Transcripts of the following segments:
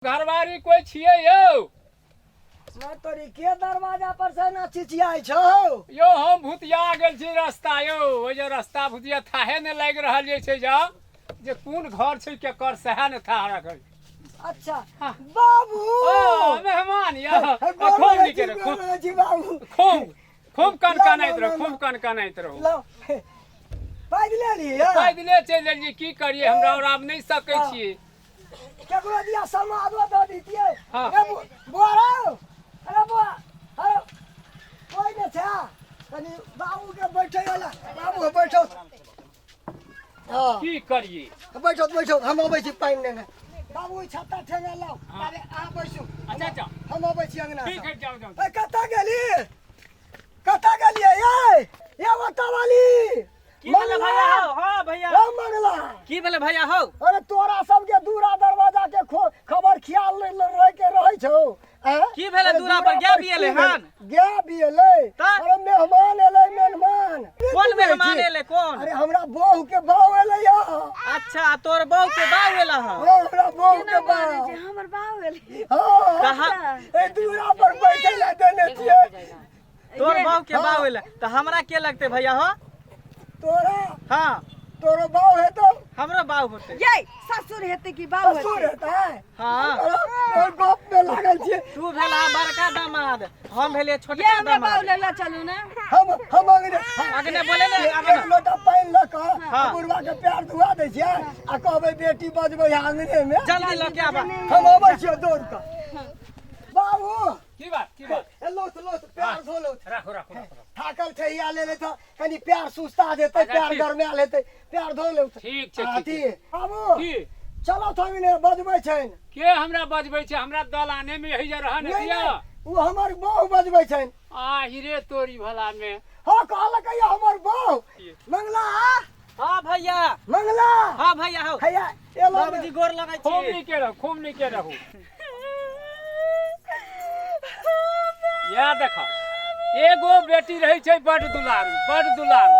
घरवारी कोइ छियै यौ? ना तोरी के दरवाजा पर से ना चिचियाइ छौ? यौ हम भूतिया गेल छी रास्ता यौ, ओहि जे रास्ता भूतिया थाहे ने लागि रहल जे छै जा जे कोन घर छै केकर सएह ने थाह रखल। अच्छा हाँ। बाबू, ओ मेहमान यौ, हे, गोर खूब लगै नीके छी, रहू, गोर खूब लगै छी बाबू, खूब खूब कनकनाइत ला, रहू, ला, खूब कनकनाइत रहू। लो पैदले एलियै? पैदले चलि एलियै, की करियै, हमरा और आब नहि सकै छियै। केकरो दिया समादो दऽ दितियै। हाँ। ए बुआ रौ, अरे बुआ, अरे कोइ नहि छै, कनि बाबू के बैठे वाला, बाबू बैठो। हाँ। की करियै? बैठो बैठो, हम अबै छी पानि लेने। बाबू ई छत्ता ठेंगा लाउ। हाँ। अरे अहाँ बैसू। अच्छा अच्छा, हम अबै छी अंगना। ठीक है, जाओ जाओ। ए कतऽ गेली, कतऽ गेलियै? ए ए ओतऽ वाली की भेलै भैया हौ? हाँ भैया। ए मंगला, की भेलै भैया हौ? अरे तोरा सबके दूरा दरवाजा के खबर ख्याल नहि रह के रहै छौ, आँय? की भेलै? अरे दूरा पर गाय की बियेलै भेलै? हन? गाय बियेलै? तऽ? अरे मेहमान एलै, मेहमान। कोन मेहमान एलै, कोन? अरे हमरा बहू के बाऊ एलै या। अच्छा, तोर बहू के बाऊ एलै हन? हाँ, हमरा बहू के बाऊ। हमर बाऊ एलै? हाँ। कहाँ? ए दूरा पर बैठे ला देने छियै। तोर बहू के हाँ। बाऊ एलै तऽ हमरा के लगतै भैया हो? तोरा? हाँ। तोरो बाऊ हेतौ? हमरो बाऊ होतै। ये ससुर हेतै कि बाऊ? ससुर हेतै। हेतै। हाँ। और गप में लागल छियै। तू भेला बड़का दामाद, हम भेलियै ये छोटका हमरा बाऊ दामाद। लग चलू ने। हम अगने अगने बोले ने, एक अगने। लोटा पानि लऽ कऽ हाँ। बुढ़वा के पैर धुआ दै छियै आ कहबै बेटी बजबै आंगने में। जल्दी लऽ के आबा। हम अबै छियै दौड़ कऽ। बाबू की बात, की बात? ए लोथ लोथ, पैर धो लोथ। राखो राखो राखो। थाकल ठहिया लेले तऽ कनि पैर सुस्ता जेतै। अच्छा, पैर ठीक। गरमायल हेतै, पैर धो लेत। ठीक छै, ठीक अथी छै। बाबू। की? चलो थंगने बजबै छनि। के हमरा बजबै छै? हमरा दलाने में यही जे रहन नहि, दिया। नहि, ओ हमर बहू बजबै छनि। आ हिरे तोरी भला में। हाँ, कहलकै ये हमर बहू। की? मंगला। हाँ भैया। मंगला। हाँ भैया हौ। हैया एलो। बाबूजी गोर लगै खूब छी। नीके रहू, खूब नीके रहू। इएह देख, एगो बेटी रहै छै बड दुलारू, बड दुलारू।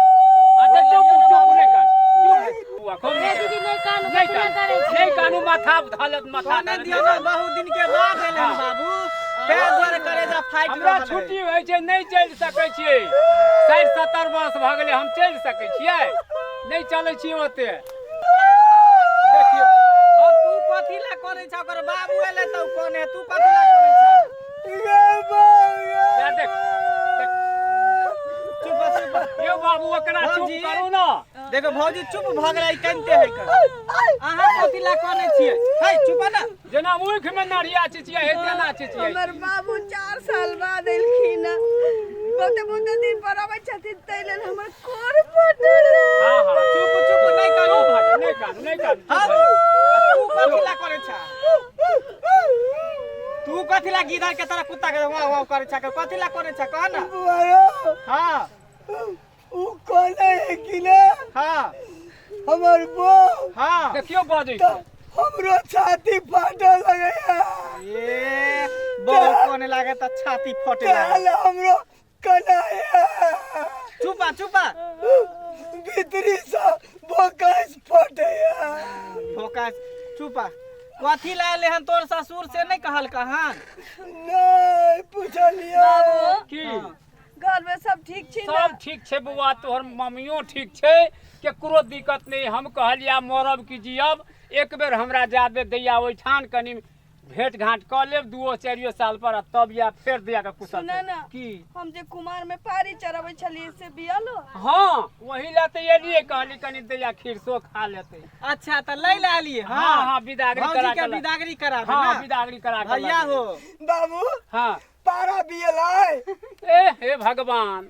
अच्छा चुप चुप, नहि कान, चुप बुआ, खूब ए नीके दीदी, रहू। नहि कानू। नहि कथी लए कानू, करै छी? नहि कानू, माथा धलत, माथा कहने धलत। दियौ ने, बहुत दिन के बाद एलै हन बाबू, तैं दुआरे करेजा फाटि हमरा रहल है। छुट्टी होइ छै, नहि चलि सकै छियै। 60 70 वर्ष भऽ गेलै, हम चलि सकै छियै? नहि चलै छियै ओते। देखियौ। हौ, तू कथी ला करै छ? ओकर बाबू एलै तऽ उ कोने, तू कथी ला करै छ? या देख देख। चुप चुप। यौ बाबू, ओकरा चुप भौजी। करू ने। देखो भौजी, चुप भऽ गेलै, कनिते है कर। अहाँ कथी ला कनै छियै? है चुप ने। जेना मुख में नरिया चिचिया हे तेना चिचिया। हमर बाबू 4 साल बाद एलखिन, बहुते बहुते दिन पर अबै छथिन, ताहि लेल हमर कोर फटल। हाँ हाँ चुप चुप, नहि कानू। चुप भऽ जाउ, नहि कानू, नहि कानू, चुप हौ, भऽ जाउ। तू कथी ला करै छ? तू कथी ला गिदड़ के तरह, कुत्ता के वाह वाह करै छ? कथी ला करै छ, कह ना। बुआरो। हाँ। उ कहने है कि ने हमर बहू। देखियौ बजै तऽ हमरो छाती फाटऽ लगैया। ए बहुत कोने लागे त छाती फटे लागे। तेल हमरो कनाया। चुपा चुपा। भीतरी से बोकस फटैया। फोकस, चुपा। कथी ला एले हन तोर ससुर से नहीं कहल कहान? नहीं पुछलियै। बाबू। की? घर में सब ठीक छी ने? सब ठीक छै बौआ, तोहर मम्मियो ठीक छै, केकरो दिक्कत नहि। हम कहलियै मरब कि जियब, एक बेर हमरा जाबे दैया ओहिठाम कनि भेंट घाँट कऽ लेब दुओ चारियो साल पर आ तब या फेर दैया के कुशल। सुनऽ ने। की? हम जे कुमार में पारी चढ़बै छलियै से बियलो? हाँ, वही ला तऽ एलियै, कहली कनि दैया खीरसो खा लेतै। अच्छा, तऽ लै ला एलियै? हाँ हाँ, बिदागरी भौजी करा के के ला- बिदागरी कराबे। हाँ। ना बिदागरी करा के भैया ला। हो। बाबू। हाँ। पारा बियलै? ए हे भगवान,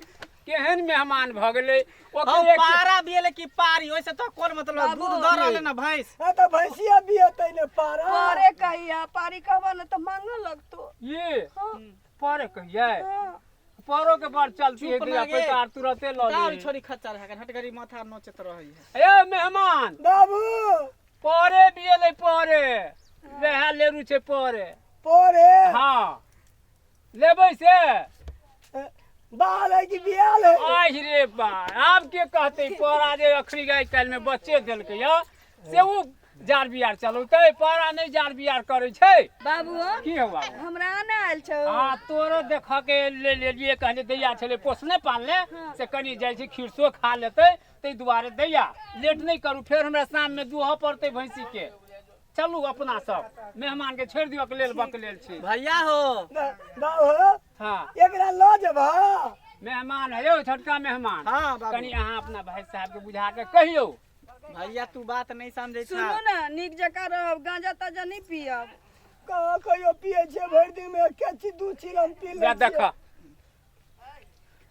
केहन मेहमान भऽ गेलै। हौ। ओकरे पारा बियले कि पारी, ओइसे तो कोन मतलब? दूध दऽ रहल है ना भैंस? हाँ तऽ भैंसिया बियतै ने पारा। पारे कहिया, पारी कहबा ने तऽ मांगऽ लगतो। ये हाँ। परे कहियै? हाँ। परो के बड़ चलती है। चुप दैया लगे। पैसा आर तुरते लऽ दारू ली। छोड़ी खच्चर है, हटगरी माथा नोचत रहै है। ए मेहमान। बाबू। परे बियलै, परे वएह लेरू छै, परे। परे? हाँ, लेबै से? बाल है कि बियाल है? आहि रे बा, आब के कहतै? परा जे अखनी आइ काल्हि में बच्चे देलकै या से ओ जार बियार चलौतै पारा नहि जार बियार करै छै। बाबू की हौ बाबू? हमरा ने आयल छौ। हाँ, तोरो देख के ले लेलिए, कहलिए दैया छलै पोसने पालने, से कनि जाइ छै खीरसो खा लेतै, ताहि दुआरे दैया लेट नहि करू, फेर हमरा शाममे दुहऽ पड़तै भैंसी के। चलू अपना सब मेहमान के छोड़ि दियौ, लेल बकलेल छी। भैया हो। बाबू। हाँ। एकरा लऽ जेबह? मेहमान है यौ, छोटका मेहमान। हाँ बाबू। कनि अहाँ अपना भाई साहब के बुझा के कहियौ। भैया तू बात नहीं समझै सुनू छा। ने, नीक जकाँ रहब, गांजा तांजा नहि पियब। कहाँ कहियो पियै छियै, भरि दिन मे एके ची दू चिलम पी लै जा देख। छियै।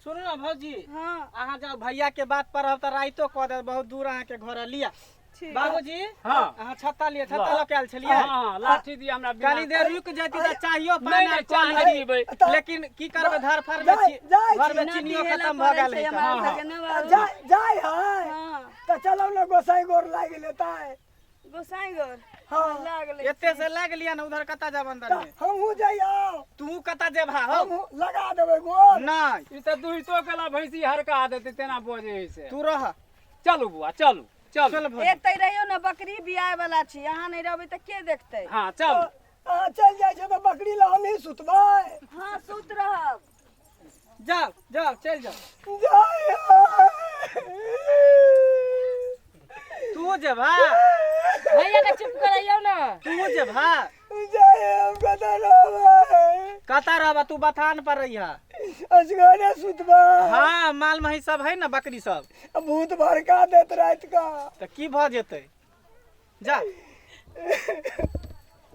सुनू ने भौजी। हाँ। अहाँ जाउ, भैया के बात पर रहब तऽ राइतो कऽ देब, बहुत दूर अहाँ के घर है, लिया। ठीक। बाबूजी। हाँ। अहाँ छत्ता लिअ, छत्ता लऽ के आयल छलियै? हाँ, लाठी दिअ हमरा बिना। कनी देर रुकि जैती तऽ चाहियो नहि पानि नहि आर चाह कऽ नहि लेती। पीबै। लेकिन की करबै, धर फर में जाइ- छी, जाइ घर में छी। चीनियो पियै लए खत्म भऽ पड़ै गेल छै है। हमरा हाँ, सबके ने बाबू? जाय जाय है। हाँ। तऽ चलू ने, गोसाई गोर लागि लेतै। गोसाई गोर हाँ। लागलै। एते से लागि लिअ ने, उधर कतऽ जाब अंदर तऽ में? हमहूँ जइयौ। तू कतऽ जेबहा हौ? हमहूँ लगा देबै गोर। नहि। ई तऽ दुहितो केला भैंसी हरका देतै, तेना बजै है से। तू रह। चलू बुआ, चलू चलू। चल भौजी। एतै रहियौ ने, बकरी बियाय वाला छी, अहाँ नहि रहबै तऽ के देखतै? हाँ चलू। अहाँ चलि जाइ छै तऽ बकरी लए हमही सुतबै। हाँ, सुत रहब। जाओ जाओ, चलि जाओ। जाय है। तू जेबहा? भैया के चुप करैयौ ने। तू जेबहा? जाय, हम कतऽ रहबै? कतऽ रहबा? तू बथान पर रहिहा। असगरे सुतबै? हाँ, माल महीस सब है ने, बकरी सब। भूत भड़का देत राति का। तऽ की भऽ जेतै, जा।